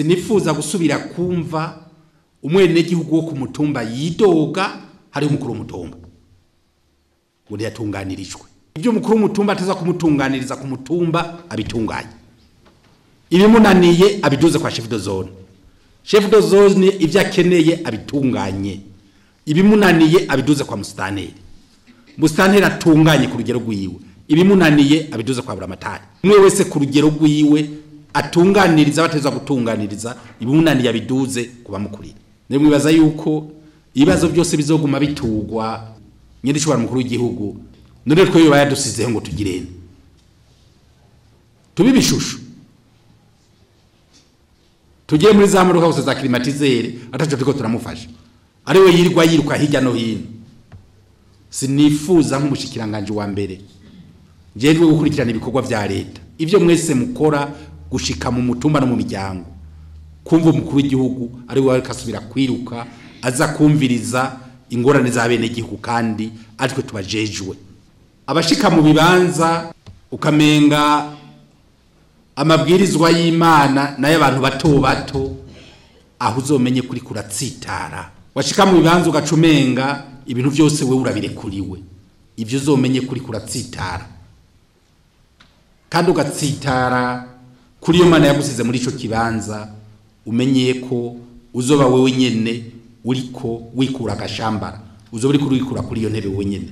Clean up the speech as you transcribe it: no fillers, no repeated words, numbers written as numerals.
Sinifuza gusubira kumva umwenegihugu wo ku mutumba yidoga hari umukuru w'umutumba ngo ntiyatunganirijwe. Ibyo umukuru w'umutumba ataza kumutunganiriza ku mutumba abitunganye, ibimunaniye abiduze kwa chef de zone, chef de zone ibyo akeneye abitunganye, ibimunaniye abiduze kwa musitanteri, musitanteri atunganye ku rugero rwiwe, ibimunaniye abiduze kwa buramatari. Umwe wese ku rugero rwiwe atunganiriza bateza gutunganiriza, ibimunaniye abiduze kubamukurira. Nimwibaza yuko ibibazo byose bizoguma bitugwa nyine ishobora mukuru w'igihugu, none twe bayadusizeho ngo tugirene tubibishushu tugiye muri za modoka gusa za climatiseur ataco turiko turamufasha, ari we yirirwa yiruka hirya no hino. Sinifuza nk'umushikiranganje wa mbere njejwe gukurikirana ibikorwa vya leta, ivyo mwese mukora gushika mu mutumba no mu miryango, kumva umukuru w'igihugu ari we akasubira kwiruka aza kumviriza ingorane za bene gihugu, kandi aritwe tubajejwe. Abashika mu bibanza ukamenga amabwirizwa y'Imana nayo abantu bato bato, aho uzomenye kuri kuratsitara. Washika mu bibanza ugacumenga ibintu byose wewe urabirekuriwe, ivyo uzomenye kuri kuratsitara, kandi ugatsitara kuri iyo Mana yagusize muri ico kibanza, umenye ko uzoba wewe nyene uriko wikura agashambara, uzoba uriko urikura kuri iyo ntebe wewe nyene.